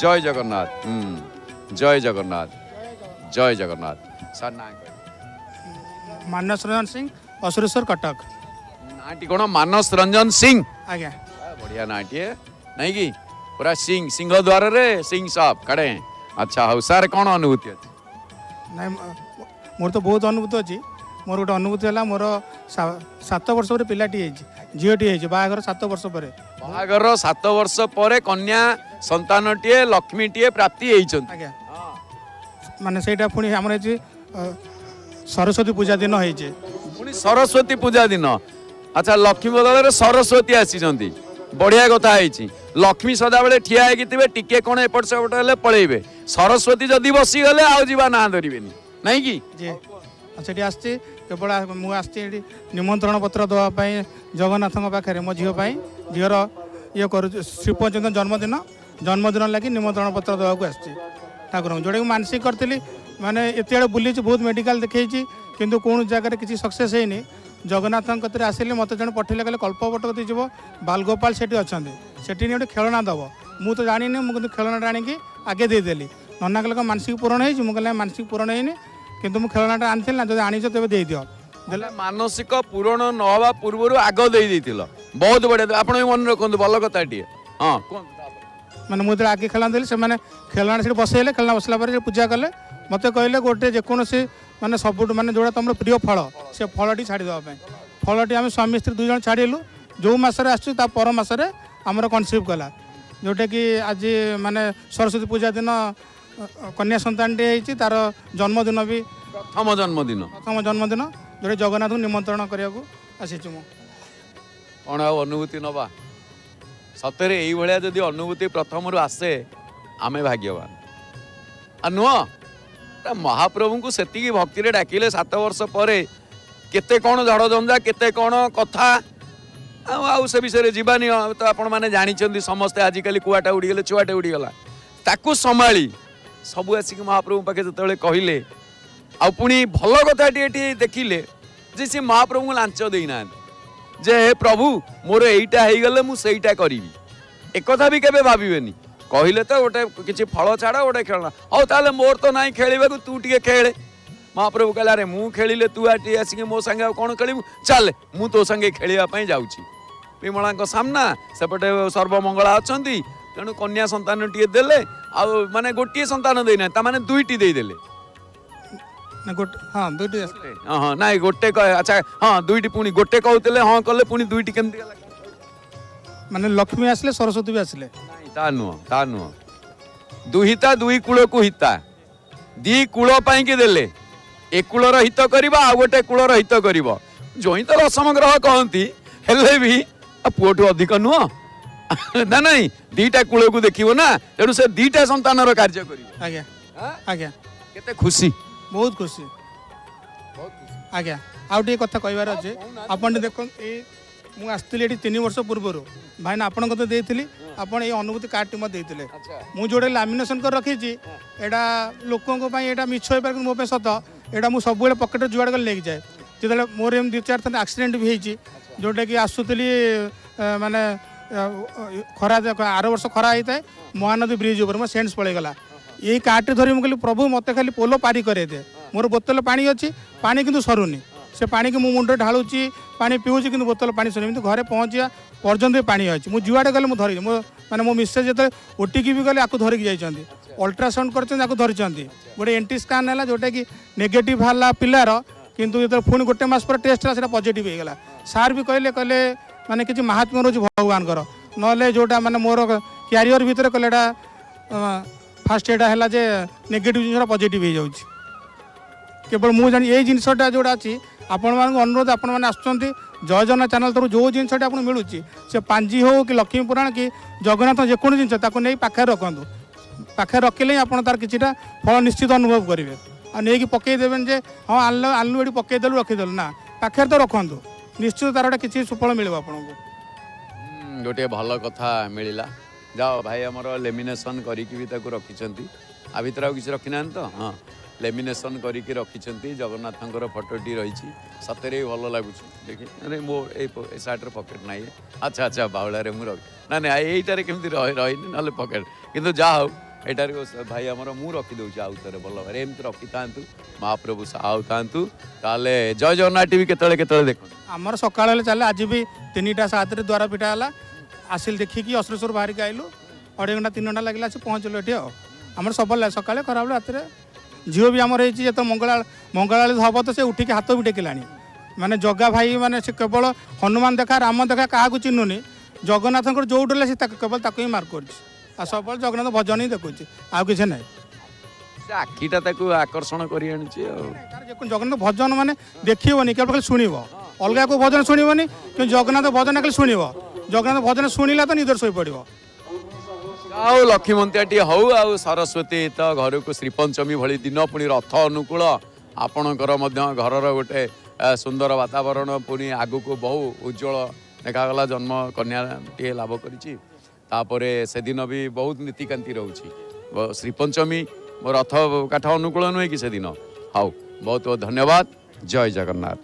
ଜୟ ଜଗନ୍ନାଥ। ଜୟ ଜଗନ୍ନାଥ, ଜୟ Jagannath. Sir, ନାଁ କହିଲେ? ମାନସ ରଞ୍ଜନ ସିଂ, ଅସୁରେଶ୍ୱର, କଟକ। ନାଁଟି କ'ଣ? ମାନସ ରଞ୍ଜନ ସିଂ? ଆଜ୍ଞା। ବଢ଼ିଆ ନାଁଟିଏ ନାଇଁ କି? ପୁରା ସିଂ, ସିଂହ ଦ୍ୱାରରେ ସିଂ ସାହେବ କାଢ଼େ। ଆଚ୍ଛା, ହଉ ସାର୍, କ'ଣ ଅନୁଭୂତି ଅଛି? ନାଇଁ, ମୋର ତ ବହୁତ ଅନୁଭୂତି ଅଛି। ମୋର ଗୋଟେ ଅନୁଭୂତି ହେଲା, ମୋର 7 ବର୍ଷ ପରେ ପିଲାଟି ହେଇଛି, ଝିଅଟି ହେଇଛି, ବାହାଘର 7 ବର୍ଷ ପରେ। ବାହାଘର 7 ବର୍ଷ ପରେ କନ୍ୟା ସନ୍ତାନଟିଏ, ଲକ୍ଷ୍ମୀଟିଏ ପ୍ରାପ୍ତି ହେଇଛନ୍ତି। ଆଜ୍ଞା। ମାନେ ସେଇଟା ପୁଣି ଆମର ହେଇଛି ସରସ୍ୱତୀ ପୂଜା ଦିନ ହେଇଛି। ପୁଣି ସରସ୍ୱତୀ ପୂଜା ଦିନ। ଆଚ୍ଛା, ଲକ୍ଷ୍ମୀ ବଦଳରେ ସରସ୍ୱତୀ ଆସିଛନ୍ତି, ବଢ଼ିଆ କଥା ହେଇଛି। ଲକ୍ଷ୍ମୀ ସଦାବେଳେ ଠିଆ ହେଇକି ଥିବେ, ଟିକେ କ'ଣ ଏପଟ ସେପଟ ହେଲେ ପଳେଇବେ। ସରସ୍ୱତୀ ଯଦି ବସିଗଲେ ଆଉ ଯିବା ନାଁ ଧରିବେନି, ନାଇଁ କି? ଜି। ସେଠି ଆସିଛି କେବଳ, ମୁଁ ଆସିଛି ଏଠି ନିମନ୍ତ୍ରଣ ପତ୍ର ଦେବା ପାଇଁ ଜଗନ୍ନାଥଙ୍କ ପାଖରେ ମୋ ଝିଅ ପାଇଁ। ଝିଅର ଇଏ କରୁଛି ଶ୍ରୀପଞ୍ଚମ ଜନ୍ମଦିନ, ଜନ୍ମଦିନ ଲାଗି ନିମନ୍ତ୍ରଣ ପତ୍ର ଦେବାକୁ ଆସିଛି ଠାକୁରଙ୍କୁ, ଯେଉଁଟାକି ମାନସିକ କରିଥିଲି। ମାନେ ଏତେବେଳେ ବୁଲିଛି, ବହୁତ ମେଡ଼ିକାଲ ଦେଖେଇଛି, କିନ୍ତୁ କୌଣସି ଜାଗାରେ କିଛି ସକ୍ସେସ୍ ହେଇନି। ଜଗନ୍ନାଥଙ୍କ କତିରେ ଆସିଲି, ମୋତେ ଜଣେ ପଠେଇଲେ, କହିଲେ କଳ୍ପବଟ କତିକି ଯିବ, ବାଲଗୋପାଳ ସେଠି ଅଛନ୍ତି, ସେଠି ନେଇ ଗୋଟେ ଖେଳଣା ଦେବ। ମୁଁ ତ ଜାଣିନି, ମୁଁ କିନ୍ତୁ ଖେଳଣାଟା ଆଣିକି ଆଗେ ଦେଇଦେଲି। ନନା କହିଲେ, କ'ଣ ମାନସିକ ପୂରଣ ହେଇଛି? ମୁଁ କହିଲି, ମାନସିକ ପୂରଣ ହେଇନି, କିନ୍ତୁ ମୁଁ ଖେଳଣାଟା ଆଣିଥିଲି ନା, ଯଦି ଆଣିଛ ତେବେ ଦେଇଦିଅ। ଦେଲେ। ମାନସିକ ପୂରଣ ନ ହେବା ପୂର୍ବରୁ ଆଗ ଦେଇ ଦେଇଥିଲ, ବହୁତ ବଢ଼ିଆ। ଆପଣ ବି ମନେ ରଖନ୍ତୁ, ଭଲ କଥାଟିଏ। ହଁ, କୁହନ୍ତୁ। ମାନେ ମୁଁ ଯେତେବେଳେ ଆଗେ ଖେଳଣା ଦେଲି, ସେମାନେ ଖେଳଣା ସେଠି ବସେଇଲେ। ଖେଳଣା ବସିଲା ପରେ ସେଠି ପୂଜା କଲେ। ମୋତେ କହିଲେ ଗୋଟେ ଯେକୌଣସି, ମାନେ ସବୁଠୁ ମାନେ ଯେଉଁଟା ତୁମର ପ୍ରିୟ ଫଳ, ସେ ଫଳଟି ଛାଡ଼ିଦେବା ପାଇଁ। ଫଳଟି ଆମେ ସ୍ୱାମୀ ସ୍ତ୍ରୀ 2 ଜଣ ଛାଡ଼ିଲୁ। ଯେଉଁ ମାସରେ ଆସୁଛୁ, ତା ପର ମାସରେ ଆମର କନସିଭ୍ କଲା, ଯେଉଁଟାକି ଆଜି ମାନେ ସରସ୍ୱତୀ ପୂଜା ଦିନ କନ୍ୟା ସନ୍ତାନଟି ହେଇଛି। ତାର ଜନ୍ମଦିନ ବି ପ୍ରଥମ ଜନ୍ମଦିନ। ପ୍ରଥମ ଜନ୍ମଦିନ, ଯେଉଁଟା ଜଗନ୍ନାଥଙ୍କୁ ନିମନ୍ତ୍ରଣ କରିବାକୁ ଆସିଛି ମୁଁ। କ'ଣ ଆଉ ଅନୁଭୂତି ନେବା? ସତରେ ଏଇଭଳିଆ ଯଦି ଅନୁଭୂତି ପ୍ରଥମରୁ ଆସେ, ଆମେ ଭାଗ୍ୟବାନ ଆଉ ନୁହଁ? ମହାପ୍ରଭୁଙ୍କୁ ସେତିକି ଭକ୍ତିରେ ଡାକିଲେ, 7 ବର୍ଷ ପରେ କେତେ କ'ଣ ଝଡ଼ ଝଞ୍ଜା, କେତେ କ'ଣ କଥା, ଆଉ ଆଉ ସେ ବିଷୟରେ ଯିବାନି ତ, ଆପଣମାନେ ଜାଣିଛନ୍ତି ସମସ୍ତେ। ଆଜିକାଲି କୁଆଟା ଉଡ଼ିଗଲେ ଛୁଆଟେ ଉଡ଼ିଗଲା। ତାକୁ ସମ୍ଭାଳି ସବୁ ଆସିକି ମହାପ୍ରଭୁଙ୍କ ପାଖେ ଯେତେବେଳେ କହିଲେ, ଆଉ ପୁଣି ଭଲ କଥାଟି ଏଠି ଦେଖିଲେ ଯେ ସେ ମହାପ୍ରଭୁଙ୍କୁ ଲାଞ୍ଚ ଦେଇନାହାନ୍ତି ଯେ ହେ ପ୍ରଭୁ, ମୋର ଏଇଟା ହେଇଗଲେ ମୁଁ ସେଇଟା କରିବି, ଏକଥା ବି କେବେ ଭାବିବେନି। କହିଲେ ତ ଗୋଟେ କିଛି ଫଳ ଛାଡ଼, ଗୋଟେ ଖେଳନା। ହଉ ତାହେଲେ ମୋର ତ ନାହିଁ ଖେଳିବାକୁ, ତୁ ଟିକେ ଖେଳେ। ମହାପ୍ରଭୁ କହିଲେ, ଆରେ ମୁଁ ଖେଳିଲେ ତୁ ଆଟି ଆସିକି ମୋ ସାଙ୍ଗେ ଆଉ କ'ଣ ଖେଳିବୁ? ଚାଲେ, ମୁଁ ତୋ ସାଙ୍ଗେ ଖେଳିବା ପାଇଁ ଯାଉଛି। ବିମଳାଙ୍କ ସାମ୍ନା, ସେପଟେ ସର୍ବମଙ୍ଗଳା ଅଛନ୍ତି। ତେଣୁ କନ୍ୟା ସନ୍ତାନ ଟିକେ ଦେଲେ। ଆଉ ମାନେ ଗୋଟିଏ ସନ୍ତାନ ଦେଇନାହାନ୍ତି, ତାମାନେ ଦୁଇଟି ଦେଇଦେଲେ। ଗୋଟେ, ହଁ, ଦୁଇଟି। ହଁ ହଁ, ନାଇଁ ଗୋଟେ। ଆଚ୍ଛା, ହଁ, ଦୁଇଟି। ପୁଣି ଗୋଟେ କହୁଥିଲେ, ହଁ କଲେ, ପୁଣି ଦୁଇଟି କେମିତି ହେଲା? ମାନେ ଲକ୍ଷ୍ମୀ ଆସିଲେ, ସରସ୍ୱତୀ ବି ଆସିଲେ। ନାଇଁ, ତା ନୁହଁ, ତା ନୁହଁ। ଦୁହିତା ଦୁଇ କୂଳକୁ ହିତା, ଦି କୂଳ ପାଇଁକି ଦେଲେ। ଏ କୂଳର ହିତ କରିବ, ଆଉ ଗୋଟେ କୂଳର ହିତ କରିବ। ଜୋଇଁ ତ ଦଶମ ଗ୍ରହ କହନ୍ତି, ହେଲେ ବି ପୁଅଠୁ ଅଧିକ ନୁହଁ ନା? ନାଇଁ, ଦିଟା କୂଳକୁ ଦେଖିବ ନା, ତେଣୁ ସେ ଦିଟା ସନ୍ତାନର କାର୍ଯ୍ୟ କରିବ। ଆଜ୍ଞା ଆଜ୍ଞା। କେତେ ଖୁସି? ବହୁତ ଖୁସି ଆଜ୍ଞା। ଆଉ ଟିକେ କଥା କହିବାର ଅଛି, ଆପଣ ଟିକେ ଦେଖନ୍ତୁ। ଏଇ ମୁଁ ଆସିଥିଲି ଏଠି 3 ବର୍ଷ ପୂର୍ବରୁ, ଭାଇନା ଆପଣଙ୍କ ତ ଦେଇଥିଲି, ଆପଣ ଏଇ ଅନୁଭୂତି କାର୍ଡ଼ଟି ମୋତେ ଦେଇଥିଲେ। ମୁଁ ଯେଉଁଟା ଲାମିନେସନ୍ କରି ରଖିଛି, ଏଇଟା ଲୋକଙ୍କ ପାଇଁ ଏଇଟା ମିଛ ହେଇପାରେ, କିନ୍ତୁ ମୋ ପାଇଁ ସତ। ଏଇଟା ମୁଁ ସବୁବେଳେ ପକେଟରେ ଯୁଆଡ଼େ ଗଲେ ନେଇକି ଯାଏ। ଯେତେବେଳେ ମୋର ଏମିତି 2-4 ଥର ଆକ୍ସିଡେଣ୍ଟ ବି ହେଇଛି, ଯେଉଁଟାକି ଆସୁଥିଲି, ମାନେ ଖରା, ଆର ବର୍ଷ ଖରା ହେଇଥାଏ, ମହାନଦୀ ବ୍ରିଜ୍ ଉପରେ ମୋ ସେନ୍ସ ପଳେଇଗଲା। ଏଇ କାର୍ଡ଼ଟି ଧରି ମୁଁ କହିଲି, ପ୍ରଭୁ ମୋତେ ଖାଲି ପୋଲ ପାରି କରେଇଦେ। ମୋର ବୋତଲ ପାଣି ଅଛି, ପାଣି କିନ୍ତୁ ସରୁନି। ସେ ପାଣିକି ମୁଁ ମୁଣ୍ଡରେ ଢାଳୁଛି, ପାଣି ପିଉଛି, କିନ୍ତୁ ବୋତଲ ପାଣି ସରୁନି। ଏମିତି ଘରେ ପହଞ୍ଚିବା ପର୍ଯ୍ୟନ୍ତ ବି ପାଣି ଅଛି। ମୁଁ ଯୁଆଡ଼େ ଗଲେ ମୁଁ ଧରିକି, ମୋ ମାନେ ମୋ ମିସେସ୍ ଯେତେବେଳେ ଓଟିକି ବି ଗଲେ, ଆକୁ ଧରିକି ଯାଇଛନ୍ତି। ଅଲ୍ଟ୍ରାସାଉଣ୍ଡ କରିଛନ୍ତି, ଆକୁ ଧରିଛନ୍ତି। ଗୋଟେ ଏଣ୍ଟି ସ୍କାନ୍ ହେଲା, ଯେଉଁଟାକି ନେଗେଟିଭ୍ ବାହାରିଲା ପିଲାର, କିନ୍ତୁ ଯେତେବେଳେ ପୁଣି ଗୋଟେ ମାସ ପରେ ଟେଷ୍ଟ ହେଲା, ସେଇଟା ପଜିଟିଭ୍ ହେଇଗଲା। ସାର୍ ବି କହିଲେ, କହିଲେ ମାନେ କିଛି ମାହାତ୍ମ୍ୟ ରହୁଛି ଭଗବାନଙ୍କର, ନହେଲେ ଯେଉଁଟା ମାନେ ମୋର କ୍ୟାରିୟର ଭିତରେ କହିଲେ ଏଇଟା ଫାଷ୍ଟ ଏଇଟା ହେଲା ଯେ ନେଗେଟିଭ୍ ଜିନିଷଟା ପଜିଟିଭ୍ ହେଇଯାଉଛି। କେବଳ ମୁଁ ଜାଣି ଏଇ ଜିନିଷଟା ଯେଉଁଟା ଅଛି, ଆପଣମାନଙ୍କୁ ଅନୁରୋଧ, ଆପଣମାନେ ଆସୁଛନ୍ତି ଜୟ ଜଗନ୍ନାଥ ଚ୍ୟାନେଲ୍ ତରଫରୁ ଯେଉଁ ଜିନିଷଟା ଆପଣଙ୍କୁ ମିଳୁଛି, ସେ ପାଞ୍ଜି ହେଉ କି ଲକ୍ଷ୍ମୀ ପୁରାଣ କି ଜଗନ୍ନାଥ ଯେକୌଣସି ଜିନିଷ, ତାକୁ ନେଇ ପାଖରେ ରଖନ୍ତୁ। ପାଖରେ ରଖିଲେ ହିଁ ଆପଣ ତାର କିଛିଟା ଫଳ ନିଶ୍ଚିତ ଅନୁଭବ କରିବେ। ଆଉ ନେଇକି ପକେଇ ଦେବେନି ଯେ ହଁ ଆଣିଲୁ ଆଣିଲୁ, ଏଠି ପକେଇଦେଲୁ, ରଖିଦେଲୁ, ନା, ପାଖରେ ତ ରଖନ୍ତୁ, ନିଶ୍ଚିତ ତାର ଗୋଟେ କିଛି ସୁଫଳ ମିଳିବ ଆପଣଙ୍କୁ। ଗୋଟିଏ ଭଲ କଥା ମିଳିଲା। ଯାଅ ଭାଇ, ଆମର ଲେମିନେସନ୍ କରିକି ବି ତାକୁ ରଖିଛନ୍ତି। ଆ ଭିତରେ ଆଉ କିଛି ରଖିନାହାନ୍ତି ତ? ହଁ, ଲେମିନେସନ୍ କରିକି ରଖିଛନ୍ତି, ଜଗନ୍ନାଥଙ୍କର ଫଟୋଟି ରହିଛି। ସତରେ ବି ଭଲ ଲାଗୁଛି ଦେଖି। ଆରେ ମୋ ଏଇ ସାର୍ଟର ପକେଟ୍ ନାହିଁ। ଆଚ୍ଛା ଆଚ୍ଛା, ବାଉଳାରେ ମୁଁ ରଖି, ନା ନାଇଁ, ଏଇଟାରେ କେମିତି ରହିନି, ନହେଲେ ପକେଟ୍। କିନ୍ତୁ ଯାହା ହଉ, ଏଟାରେ ଭାଇ ଆମର ମୁଁ ରଖିଦେଉଛି ଆଉ ଥରେ ଭଲ ଭାବରେ ଏମିତି ରଖିଥାନ୍ତୁ, ମହାପ୍ରଭୁ ସାହା ହଉଥାନ୍ତୁ। ତାହେଲେ ଜୟ ଜଗନ୍ନାଥ ଟିଭି କେତେବେଳେ କେତେବେଳେ ଦେଖନ୍ତୁ? ଆମର ସକାଳ ହେଲେ ଚାଲେ। ଆଜି ବି 3ଟା 7ରେ ଦ୍ୱାର ପିଠା ହେଲା, ଆସିଲି ଦେଖିକି ଅସୁରେଶ୍ୱର ବାହାରିକି ଆଇଲୁ। 2.5 ଘଣ୍ଟା 3 ଘଣ୍ଟା ଲାଗିଲା, ଆସି ପହଞ୍ଚିଲୁ ଏଠି। ଆଉ ଆମର ସବୁବେଳେ ସକାଳେ, ଖରାବେଳେ, ରାତିରେ। ଝିଅ ବି ଆମର ହେଇଛି, ଯେତେବେଳେ ମଙ୍ଗଳା ହବ ତ ସେ ଉଠିକି ହାତ ବି ଟେକିଲାଣି। ମାନେ ଜଗା ଭାଇ, ମାନେ ସେ କେବଳ ହନୁମାନ ଦେଖା, ରାମ ଦେଖା, କାହାକୁ ଚିହ୍ନୁନି। ଜଗନ୍ନାଥଙ୍କର ଯୋଉଠି ହେଲେ ସେ ତାକୁ କେବଳ ତାକୁ ହିଁ ମାର୍କ କରୁଛି। ଆଉ ସବୁବେଳେ ଜଗନ୍ନାଥ ଭଜନ ହିଁ ଦେଖୁଛି, ଆଉ କିଛି ନାହିଁ। ସେ ଆଖିଟା ତାକୁ ଆକର୍ଷଣ କରି ଆଣୁଛି। ଆଉ ତାର ଯେକୌଣସି ଜଗନ୍ନାଥ ଭଜନ ମାନେ ଦେଖିବନି, କେବଳ ଖାଲି ଶୁଣିବ। ଅଲଗା କେଉଁ ଭଜନ ଶୁଣିବନି, କିନ୍ତୁ ଜଗନ୍ନାଥ ଭଜନ ଖାଲି ଶୁଣିବ। ଜଗନ୍ନାଥ ଭଜନ ଶୁଣିଲା ତ ନିଦରେ ଶୋଇପଡ଼ିବ। ଆଉ ଲକ୍ଷ୍ମୀମନ୍ତିଆଟିଏ ହଉ, ଆଉ ସରସ୍ୱତୀ ତ ଘରକୁ ଶ୍ରୀପଞ୍ଚମୀ ଭଳି ଦିନ, ପୁଣି ରଥ ଅନୁକୂଳ, ଆପଣଙ୍କର ମଧ୍ୟ ଘରର ଗୋଟେ ସୁନ୍ଦର ବାତାବରଣ ପୁଣି ଆଗକୁ ବହୁ ଉଜ୍ଜଳ ଦେଖାଗଲା। ଜନ୍ମ କନ୍ୟାଟିଏ ଲାଭ କରିଛି, ତାପରେ ସେଦିନ ବି ବହୁତ ନୀତିକାନ୍ତି ରହୁଛି। ଶ୍ରୀପଞ୍ଚମୀ ରଥ କାଠ ଅନୁକୂଳ ନୁହେଁ କି ସେଦିନ? ହଉ, ବହୁତ ବହୁତ ଧନ୍ୟବାଦ। ଜୟ ଜଗନ୍ନାଥ।